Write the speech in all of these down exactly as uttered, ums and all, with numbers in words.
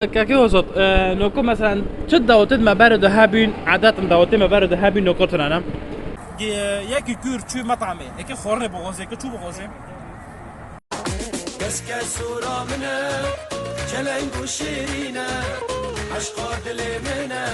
Kekê Hozat, e, noko meselen çi dawetê me berê de hebîn, edet in dawetê me berê de hebîn noko tine ne? Ge-, yekî kûr çû metamê, yekî xornê boxozê, yekî çû boxozê. Keske sura min e, çeleng û şêrîn e, eşqa dilê min e,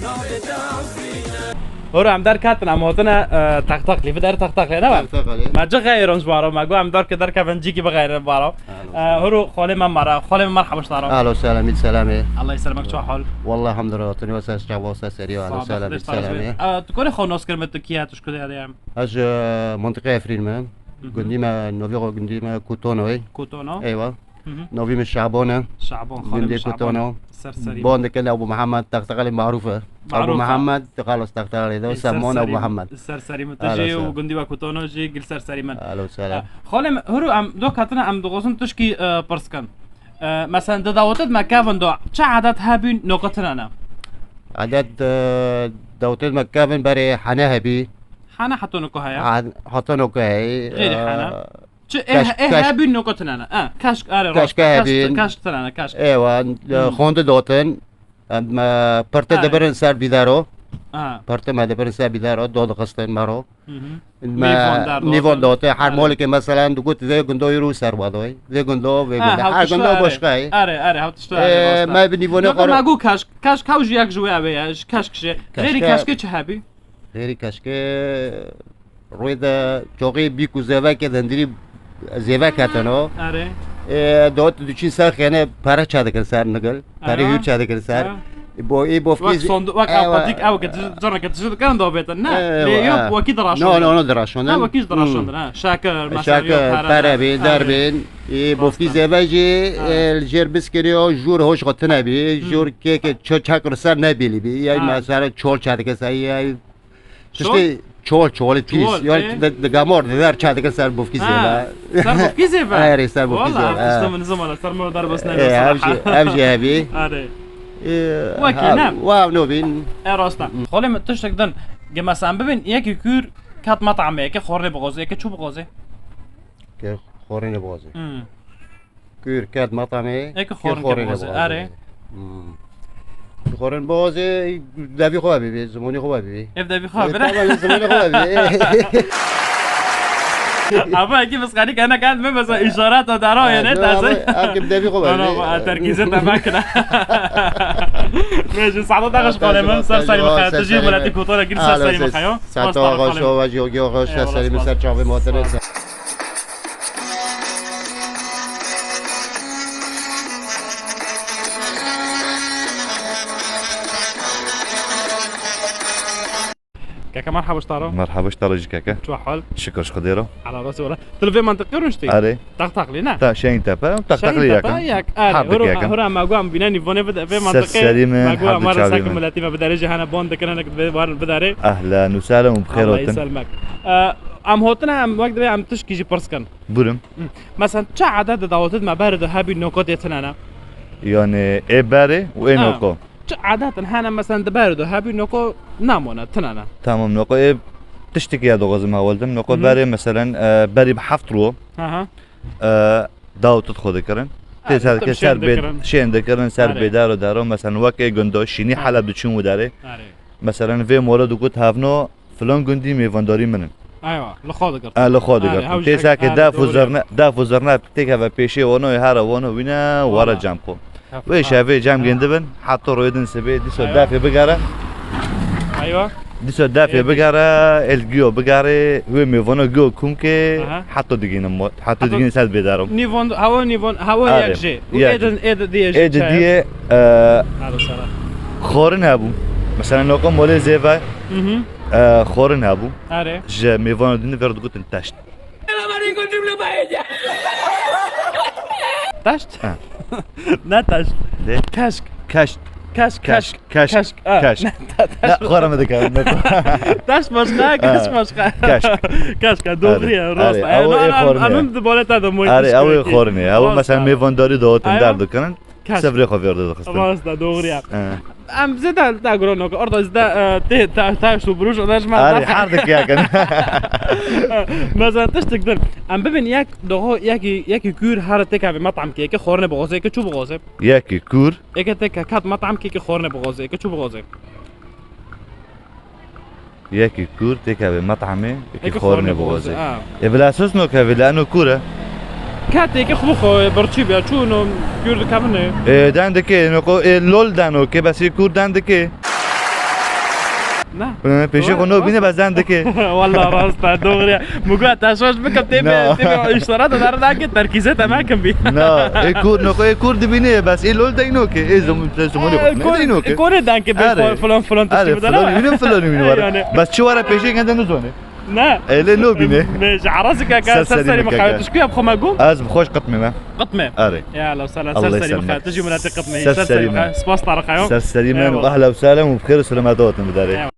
navê te Efrîn e. Horo em derketin, em hotine, e, Textaqlî, vê derê Textaqlî, ne be? Textaqlî. Me cixeyê ronc baro, me got em derke derkevin cîkî bixeyrin baro. Ahlan. E, horo xolê me mara, xolê me merhaba ji te re. Ahlan, selam, ît selamê. Allah yeselimek, çi hal? Wallah, hamdulillah, tu ne wasa, çawa wasa serî, ahlan, selam, ît selamê. E, tu korê xwe nas kir me, tu kî ye, tu ji kutê ye? Ez ji, e, mintîqê Efrîn me. Mhm. Gundî me, novî xwe gundî me Kutono ye. Kutono? Eywa. Mhm. Novî min Şaban e. Şaban, xalê min Gundê Şaban. Kutono. Ser serî. Ban dikin Ebu Muhammed, Textaqalê marûf e. Marûf e. Ebu Muhammed, xalas Textaqalê de, Semon Ebu Muhammed. Ser serî min. Tu jî û gundî we Kutono jî gil ser serî min. Ahlan, selam. E, xalê min, huru em do ketine, em dixwazin tişkî, e, pirs kin. E, meselen, di dawetêt me kevin do, çi edet hebîn, noko tine ne? Edet, e, dawetêt me kevin berê hene hebî. Hene heta noko heye? Han-, heta noko heye. Xêrî, e, hene. Çi, e, keşk, e, keşk. Hebîn noko tine ne? E, keşk, are, rast. Keşke hebîn. Keşk, keşk tine ne, keşk. Ewa, e, hmm, xonde dotin. Em, e, pirtê dibirin ser bîdaro. Ha. Pirtê me dibirin ser bîdaro, do dixistin me ro. Hı hı. Me nîvan dotin, her molekê meselen digot vê gundo yû ser wadoy. Vê gundo, vê gundo. Her gundo boşqay. Are, are, hewtişte. E, me bi nîvonê xwe. Me got kaşk, kaşk hew ji yek ji wê ev e, ji kaşk jî. Xêrî kaşkê çi hebî? Xêrî kaşkê. Rûyê de çoxî bîk û zêvekê de hindirî zêvek hetin o. Erê. Ê, dot diçîn ser xêne pere çadikin ser nigil. Pere hûr çadikin ser. Bo, ê bofkî wek sondu-, wek ew qatîk ew ke tij-, careke tijî dikirin da bêtin, ne? Lê yo wekî diraşandin. No, no, no, diraşandin. Ha, wekî jî diraşandin, ha. Şakir, mesela, yo pere bî, derbên. Ê bofkî zêve jî, ê, li jêr biskiriyo, jûr hoş xwe tine bî, jûr kêke ço-, çakir ser nebîlî bî. Yay mesela çol çadikin ser, yay Tiştê çol, çolê pîs. Çol, yani e? Di, di gamor, di der çadikin ser bofkî zêve. Ser bofkî zêve? Erê, ser bofkî zêve. Wala, tiştê min nizam ala, ser min derbas nebe. Ev jî, ev jî hebî. Erê. Wekî ne? Wa no bîn. E, rast e. Xolê min tiştek din, ge mesela bibin, yekî kûr ket metamê, yekî xornê bixwazê, yekî çû bixwazê? Ke xornê bixwazê. Hmm. Kûr ket metamê, eke xornê bixwazê, erê. Hmm. Xornê bixwazê, devî xwe bibî, zimonî xwe bibî. Ev devî xwe bibî. Tamam, zimonî xwe bibî. Ama eki miskanî kene kend me mesela işaret o dara yene taze. Ev devî xwe bibî. Ana, terkîze te makine. Meclis saada da xweş xalê min, ser serî min xeyr, tu jî miletî kotara gir ser serî min xeyo. Saada xweş, şova jî xweş, ser serî min, ser çavê motere. Keke, merhaba ji te re. Merhaba ji te re jî keke. Çi hal? Şikir ji Xwedê re. Ala rastî wala. Tu li vê mentiqê rûniştî? Erê. Textaqlî ne? Ta Şehîn Tepe, Textaqlî yakin. Her dikin. Hura me got em bîne nîvonê vê mentiqê. Ser serî min, me got em were seke miletî me biderê jî hene ban dikin, hinek vê warin biderê. Ehlen û sehlen û bi xêr hatin. Em hotine, em wek divê em tişkî jî pirs kin. Bûrim. Hı. Mesela çi edet di dawetê me berê de hebî nokotê tine ne? Yani ê berê û ê noko. Çi edet in hene mesela di berê de hebî noko namone tine ne? Tamam, noko ê tiştekî ya dixwazim hewil dim. Noko berê mesela, e, berî bi heft rû, e, dawetê xwe dikirin. Tê ser dikirin, ser bê-, şên dikirin, ser bêdar û daro. Mesela wek ê gundo, şînî Heleb diçûn û derê. Mesela vê mora digot hevno Filan gundî mêvandarî min in. Eywa, li xwe digirtin. E, li xwe digirtin. Tê seke def û zirne, def û zirne têkeve pêşê wano, ê here wano wîne, were cem xwe. Wê şevê cem gên dibin, heta royê din sibê, dîso defê bigere. Eywa. Dîso defê bigere, el giyo bigere, wê mêvano giyo kumkê, heta digînin mo-, heta digînin ser bêdarim. Nîvon, hewa nîvon, hewa yek jê. Û ê din, ê di diye jê. Ê di diye, e, xorin hebû. Mesela noka molê zêve. Mhm. E, xorin hebû. Erê. Ji mêvana din ver digotin teşt. Teşt? Ha. Ne teşt? De? Keşk. Keşt. Keşk, keşk, keşk, keşk. Ha. Keşk. Ne, te-, teşt. Ne, xora me dikevin, ne xora. Teşt başka, keşk başka. Keşk. Keşk, ha, doğru ya, rast. Erê, ew ê xorin e. Anın de böyle tadı mı? Erê, ew ê xorin e. Ew mesela mêvandarî de otin der dikirin. Keşk. Sevrê xwe ver de dixistin. Rast da, doğru ya. He. Em zêde te guro noke. Orada zêde, e, tê, te, taş û buruş, o da ji me Arê, daxe. Her dike yakin. Mesela tiştek din. Em bibin yek, doho, yekî, yekî kûr here têkeve metamkê, yekê xorine bixwaze, yekê çû bixwaze. Yekî kûr. Yekê têke ket metamkê, yekê xorine bixwaze, yekê çû bixwaze. Yekî kûr têkeve metamê, yekî xorine bixwaze. Ha. Ê, bila sos noke, bila eno kûr e. Ket yekê xwe xwe birçî bîya, çû no kûr dikevine. Ê, den dike, no ko, ê, lol den oke, bes ê kûr den dike. Ne. Ê, pêşê xwe no bîne, bes den dike. Wallah rast e, doğru ya. Mugo, te şaş bikim, tê bê, tê bê, işlere de derdake, terkîze te mekim bî. Na, ê kûr, no ko, ê kûr dibîne, bes ê lol dey noke, ê zom-, te somali xwe, ne dey noke. Kone danke be, Arê. Falan, falan, Arê, tiştî falan, bidana. Bîne, falan, bîne, were. Yani. Bes çi were pêşê gende nizwane. Ne. Ele no bîne. Me ji Arazî kaka, ser serî me xewe, tu ji ku ya bi xwe me gom? Ez bi xwe ji Qitmê me. Qitmê? Arê. Ya, la sala, ser serî me xewe. Tu jî miletê Qitmê. Ser serî me xewe. Spas tara xewe. Ser serî me û ehla û sehla û bi xêr û selamet hatin bidarê. Eyvallah.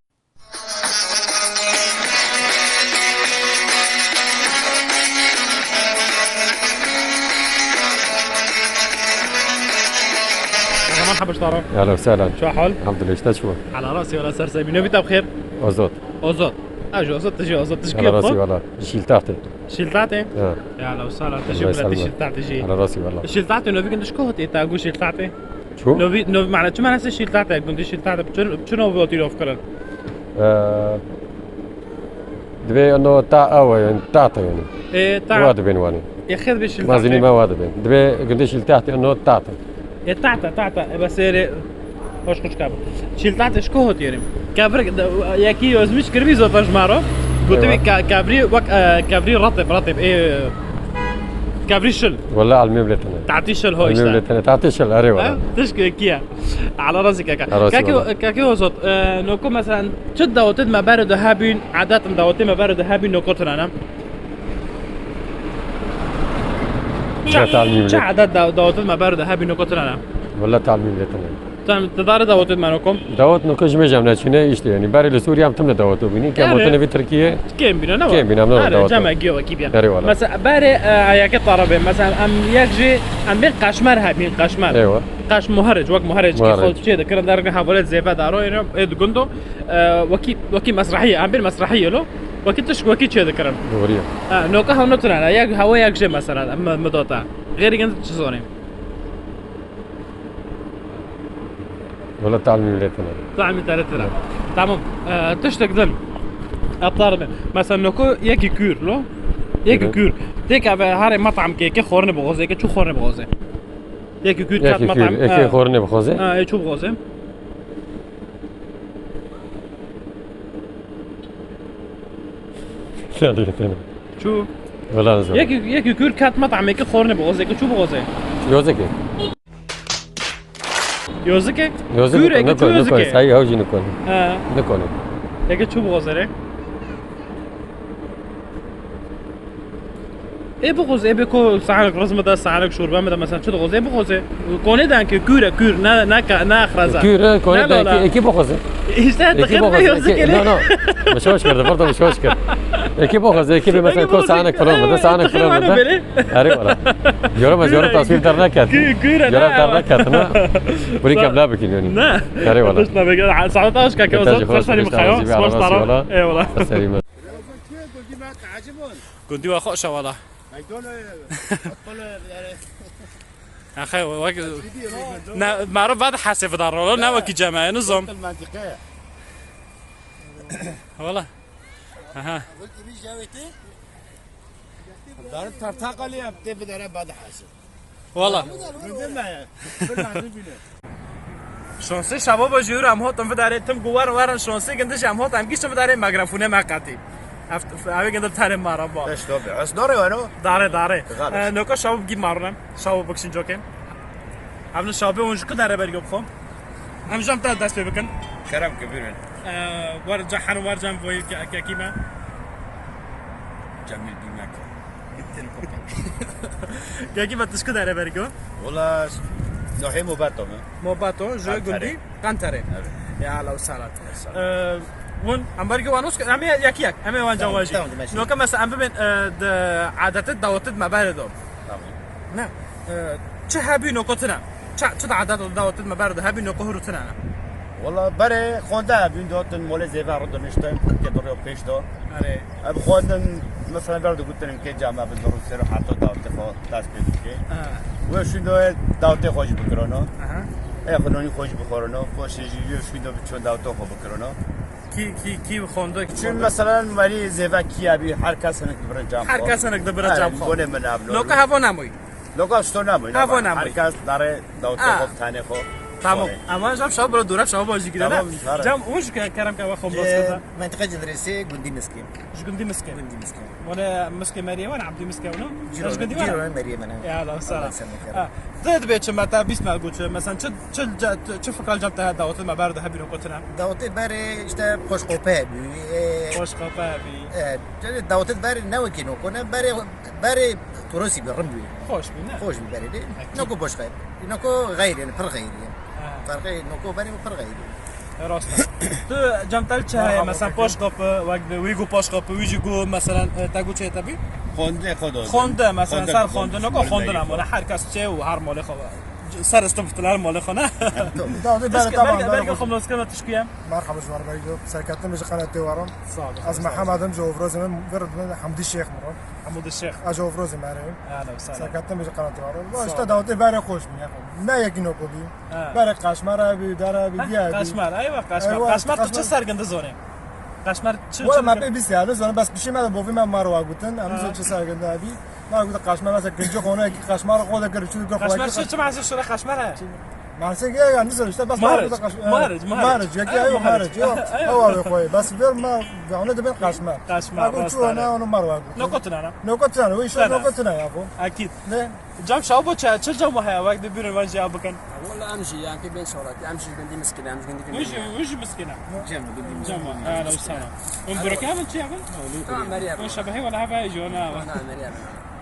Merhaba, Ştara. Ehla û sehla. Şu hal? Elhamdulillah, işte şu. Ala rasi, wala ser serî. Navê te bi xêr? Ozot. Ozot. Ha, ji Ozot, tu jî Ozot, tu ji ku ya bi xwe? Ala rasi, wala. Şîltahtê. Şîltahtê? Ha. Ya, la sala, tu jî miletê Şîltahtê jî. Ala rasi, wala. Şîltahtê, novî gundiş ku hatê, ta gu Şîltahtê? Çu? Novî, novî, mana, çi manasê Şîltahtê? Gundî Şîltahtê, çi, çi novî hatî navkirin? Ee, divê no ta ew e, yani, ta te yani. Ê, ta. Wa dibên wanî. Ê, xêr be Şîltahtê. Mazinî me wa dibên. Divê gundê Şîltahtê no ta te. Ê, ta te, ta te. Ê, bes ê rê, hoş kuçka bi. Şîltahtê ji ku hatî yerim? Kevir, de, yekî ozmîş kiribî zota ji me re. Gotibî ke-, kevrî wek, e, kevrî ratib, ratib. Ê, kevrî şil. Wala elmê bile tene. Tatî şil ho işte. Elmê bile tene. Tatî şil, erê wala. Ha? Tişk kî ye? Ala razî keke. Ala razî wala. Keke, keke Ozot, e, noko mesela çi dawetê me berê de hebîn, adet dawetê me berê de hebîn noko tune ne? Çi, çi adet da-, dawetê me berê de hebîn noko tune ne? Wala talmî bile tene. Tam, tu dare dawetê me noko? Dawet noko ji me jam neçûne işte yani. Berê li Sûriye em tim ne dawet bînî. Ke motene vî Tirkiye. Kêm bîne, ne? Kêm bîne, ne? Are, dawet. Cem giyo wekî bîya. Erê wala. Mesela, berê, e, ayakê tarabê. Mesela, em yek jî, em bên qaşmer hebîn, qaşmer. Eywa. Qaş muheric, wek muheric ki xwe çê dikirin, dergin hevalê zêve daro, ê, ê di gundo, e, wekî, wekî mesrahiyê, em bên mesrahiyê lo, wekî tişk, wekî çê dikirin. Doğru ya. E, noka hewno tune ne, yek hewa yek jê mesela, mi, mi dota. Xêrî gin çi zonê? Wala talmî milletine. Talmî te re tira. Tamam. E, tiştek din. Eptar be. Mesela noko yekî kûr lo. Yekî kûr. Têk eve harê metam ke, ke xorine bixoze, ke çu xorine bixoze. Yekî kûr kat metam. Yekî kûr, yekî xorine bixoze. Ha, e çu bixoze. Çu. Wala nizam. Yekî, yekî kûr kat metam, yekî xorine bixoze, ke çu bixoze. Yozekê. Yozikê? Yozikê. Kûr eke tu yozikê. Sayı hewcî nikon. He. Nikon. Eke çu bixoze re? Ê bixoze, ê bê ko sahanek rizme de, sahanek şorbe me de, mesela çi dixoze, ê bixoze. Konê de ki kûr e, kûr, ne, ne ka, ne axraza. Kûr e, konê de ki, eki bixoze. İşte eki bixoze, eki, no, no. Mişoş kir, de, burada mişoş kir. Eki bixoze, eki bê mesela ko sahanek falan me de, sahanek falan me de. Erê wala. Yora me, yora tasvîr derneket. Kû-, kûr e, yora ne? Derneket, ne? Burî kebla bikin yani. Ne? Erê wala. Saet aşka ke Ozot, ser serî me xeyo. Spas tara. Eyvallah. Ser serî me. Gundî we xweş e wala. Axê, wek, ne, meriv vedihese vida rolo, ne wekî cemaye, nizam. Wala. Aha. Darin tartaqalî em tê bidere vedihese. Wala. Şansê şaba ba jûr em hotin vidarê tim gu werin werin şansê gindiş em hot em giştin vidarê mikrofone me qetî. Ev, ev gindi tenê mara ba. Beş tabi. Ez dare wano. Dare, dare. Dare. E, noka şaba gî marune. Şaba bikşin coke. Evne şabe hûn ji ku dere bergê bixwe? Em ji em te dest pê bikin. Kerem ke bîrin. E, wer ca herin wer cem voyê ke-, kekî me. Cemil Bîmek. Kekî me tu ji ku dere bergê? Wala, nohê Mobato me. Mobato, ji gundî Qenterê. Evet. Ya, la salat. Ee, hûn, em bergê wan ûsk, em ê yek yek, em ê wan cewajî. Tamam, tamam, tamam. Noka mesela em bibên, e, di adetet dawetê me berê do. Tamam. Ne? E, çi hebî noko tune? Çi, çi di adetet dawetê me berê do hebî noko huru tune ne? Wala berê xwende hebîn, dihatin molê zêve re diniştin, ke diriyo pêş de. Erê. Ev xwendin, mesela ber digutin ke cam ev diru ser heta dawtê xwe dest pê dike. Ha. Wê şûn de dawtê xwe jî bikirano. Aha. Ê xwe nonî xwe jî bixorano. Xwe şê jî wê şûn de biçon dawtê xwe bikirano. Kî, kî, kî xwende, kî Çün xwende? Mesela merî zêve kî hebî, her kes hinek dibire cam xwe. Her kes hinek dibire cam xwe. Erê, gonê min ablo. Noka hava namoy. Loka sto namoy. Hava namoy. Her kes dare dawtê xwe, tanê xwe. Tamam. Ama jam şaw bro dora şaw bajî girene. Tamam, jara. Cam uj ke kerem ke xwe bas kata. Mentiqa Cilresê, gundî Miskê. Ji gundî Miskê. Gundî Miskê. Wala Miskê Meriyê wan, Abdî Miskê wan. Ciro, Miskê Ciro Meriyê min. Ya la sara. Allah sen kerem. Ha. Dê dibê çi me te bîst me goçe. Mesela çi, çi, çi fikal cam te dawtê me ber de hebî nokotina? Dawtê berê işte poşkope hebî. Poşkope hebî. E, dawtê berê ne wekî nokone. Berê Berê Torosî bi, rim bî. Xweş bî, ne? Xweş bî berê de. Ekîd. Noko boş xeyr. Noko xeyr, yani pir xeyr, yani. Ha. Ferqê noko berê û pir xeyr. E, rast e. Tu cem te çi heye, mesela, poşkapı, wek bi, wî gu poşkapı, wî jî gu, mesela, e, te gu çi te bî? Xonde, xonde. Xonde, mesela, ser xonde, noko xonde namone. Her kes çi û her malê xwe. Ser istim fitiler malê xwe, ne? Dawdê berê tamam. Belki xwe nas keme tişkiye. Merhaba ji wan re, serketin ji qenatê waran. Sağ ol. Ez Mehemmedim, ji Ofrozê min, vir min Hamdi Şêx min. Hamdi Şêx. Ez ji Ofrozê me re. Ahlan ve sahlan. Serketin ji qenatê waran. Sağ ol. Îşte dawetê berê xweş bû ya. Ne yekî noko bî. Ha. Berê qaşmara bî, dara bî, diya bî. Qaşmar, eywa qaşmar. Eywa, qaşmar tu çi sergindi zonê? Qaşmar çi, wala me pê bîst ya, ne zonê, bes pişê me de bovî me mar wa gutin, em zon çi sergindi bî. Ma gutin qaşmar, mesela kincî xona ki qaşmar xo de kir, çi de xo. Qaşmar çi, çi mase şura qaşmar he? Mase ki ya, ne zon işte, bes maric, maric, maric. Maric, ya ki, eywa, maric, ya. Eywa, eywa, eywa. Eywa, eywa, eywa. Bes ver ma, ya, ne de ben qaşmar. Qaşmar, rast. Ona, onu mar wa gutin. Nokotuna, ne? Nokotuna, o işte nokotuna ya bu. Akîd. Ne? Cam şaw bo çi, çi cam heye, wek de birin van jî bikin. Wala em jî, em pê bên şorat, em jî gundî Miskin, em jî gundî Miskin. Wî jî, wî jî Miskin e. Cem, gundî Miskin. Cem, ehlen ve sehlen. Hûn birokê min çi ye? Tamam, Meryem. Hoş be, wala hava jona. Na, Meryem.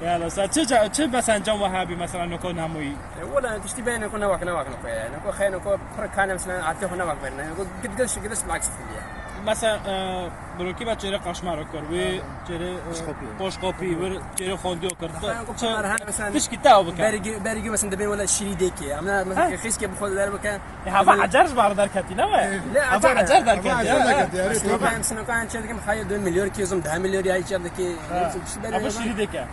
Ya la, sen çi ca-, çi besen cam wahabi, mesela, noko namoyî? E, wala, tiştî beyne ko ne wak, ne wak noko ye. Noko xeyne ko pir kane, mesela, atê xo ne wak berine. Noko git, git, git, bilaks filiye. Mesela, e, birokî be çêrê qaşmara kir, wê çêrê, e, poşkopî, wê çêrê xondiyo kir. Tişkî te ew bike. Bergî, bergî mesela dibên wele şîrî dêkê. Em ne, mesela, xîskê bi xwe derbikin. E, hava ecer ji bar derketî, ne we? Hava ecer derketî. Hava ecer derketî, evet. Sinokan, sinokan çê dikim, xayê du milyar kî zim, deh milyar ya çê dikî. Ama şîrî dêke.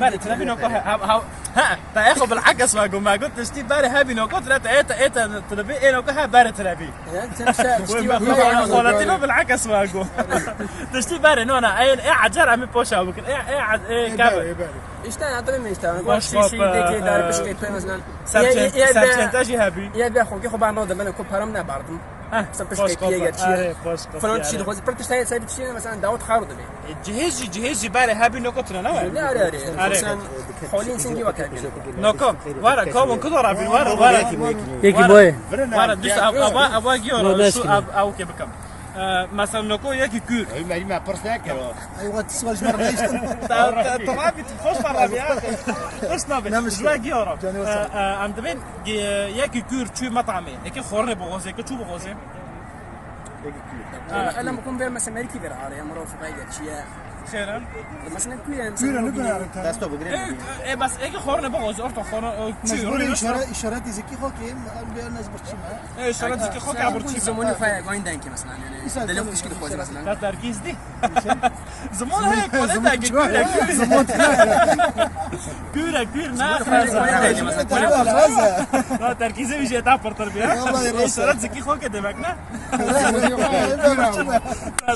Berê, tine bî noko he, ha, ha, ha, te ê xo bilakes wa got, me got, tiştî berê hebî noko, tine te, ê te, ê te, tine bî, ê noko he berê tine bî. Wê me xwe xweletî me bilakes wa got. Tiştî berê, no, na, ê, ê ecer em ê poşa bikin, ê, ê, ê, ê, kevin. Ê berê, ê berê. Îşte, ya, tabii mi îşte, yani, poşkop, şî, şî, deke, e, dar, pişkê, pêmeznen. Serçe-, serçentejî hebî. Ya, ya, xo ki xo ben no de, ben ko param ne bardim. Heh, poşkop, pişkê, piye, gerçi. Erê, poşkop, falan, yani. Tiştî de xo, pir tiştê, ser tiştî, mesela, dawet xar dibe. E, cihêz jî, cihêz jî berê hebî noko tune ne we? Ne, erê, erê. Erê. Sen holîn singî weke bîne. Noko, wara, kavun kudo rabî, wara, wara. Yekî boye. Wara, düz av, ava, ava giyo, şu av, av ke bikim. E, mesela noko yekî kûr. Ew merî me pirs nekir o. Eywa, tu sual ji me re nehiştin. Ta, ta, tu rabî, tu xweş me rabî, ya. Xweş nabî. Ji we giyo re. E, e, em dibên, e, yekî kûr çû metamê. Eke xornê bixwazê, ke çû bixwazê. Ela, ela, me kum ver, mesela, merîkî ver arê, em ro fiqay gerçiye. Xêr e? Mesela, kûr e, mesela, kûr e, ne kûr e? Dest to bigire. E, e, bas, eke xorne bixwazê, orta xorne, e, çû, mecbur rûnê işare-, işaretî zikî xo kê, em bê nez birçî me. E, işaret zikî xo kê birçî. Zimonî xwe ya, goyîn denkê, mesela, yani. Îsa delok tişkî dixwazê, mesela. Ta terkîz dî. Ziman heye, kolê te ki, kûr e, kûr. Ziman. Kûr e, kûr, ne? Ziman heye, kolê te ki, mesela, kolê te ki. Na, terkîzê wî jê ta pirtir bî, ha? Vallahi rast e. Îşaret zikî xo ke demek, ne?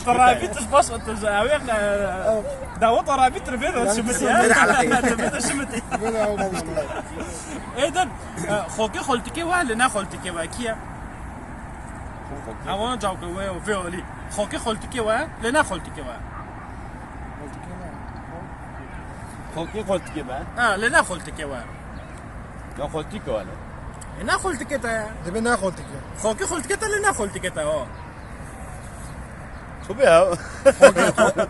Tu rabî, tu baş, tu ji, ew ê, e, dawet rabî, tu vê de şimitî, ha? Tu vê de şimitî. Êdin, e, xokê xoltikê we, lê ne xoltikê we, kî ye? Ewana cawke we, vê olî. Xokê xoltikê we, lê ne xoltikê we. Xokê xoltikê be. Ha, lê ne xoltikê we. Ya xoltikê we ne? E, ne xoltikê te ye. Dibê ne xoltikê. Xokê xoltikê te, lê ne xoltikê te, o. Xo be ya. Xokê,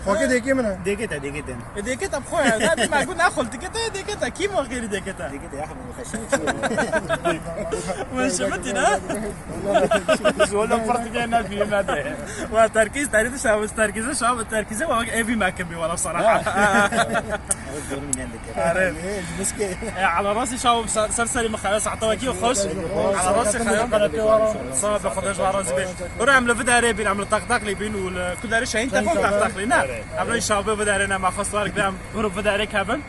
xokê dêkê min e. Dêkê te, dêkê te. E, dêkê te bi xwe ye. Ne, me got ne xoltikê te, dêkê te. Kî ma xêrî dêkê te? Dêkê te ya xwe. Wê şimitî ne? Ji wele pirtikê ne bîye me de. Wa terkîz, terî dişa, terkîze şa, terkîze wa evî me kibî wala saraha. Are. E, ala rastî şav ser, ser serî min xeya saeta wekî xweş. Ala rastî xeya. Sağ be, Xwedê ji we razî be. Bira em li vê derê bîn, em li Taqtaqlê bîn û li ku derê Şehîn Tefo Taqtaqlê ne? Em li şav be vê derê ne, me xwest warek be em biro vê derê kevin.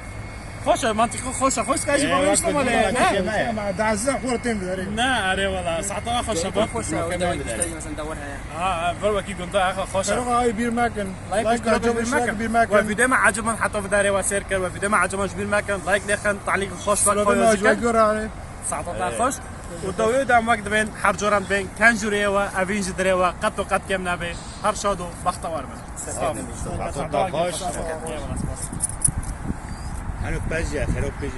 Xweş e, mantîqî xweş e, xweş e, jî bavê işte male, ne? Ama daha size xor tên vê derê. Ne, are wela, saeta xweş e, bak. Xweş e, o da işte mesela dawar heye. Ha, ha, vir wekî gunda, ha, xweş e. Serok ayê bîr mekin. Like, like, like, bir mekin. Bir mekin. Ve video me acibin, hatta vê derê we sêr kir, ve video me acibin ji bîr mekin. Like lêxin, talîk xweş bak, xweş bak. Saeta te xweş. Û dawiyê de em wek dibên, her coran dibên, ken jûrê we, evîn ji dirê we, qet û qet kêm nebe. Her şad û bextewar bin. Saeta te xweş. Helo pez ya, xero pez.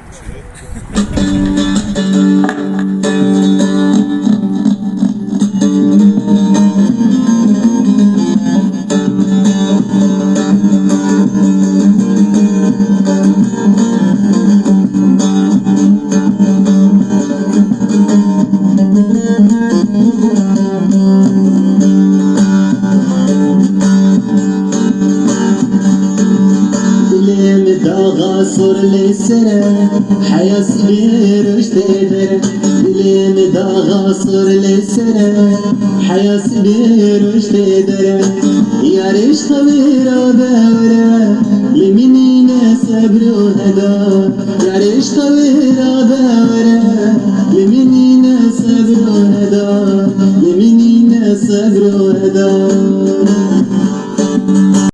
Dilê min daxa sor li ser e, heya sibê roj tê der. Dilê min daxa sor li ser e, heya sibê roj tê der. Yarê ji xewê rabe were, li min nîne sebr û heda. Yarê ji xewê rabe were, li min nîne sebr û heda. Li min nîne sebr û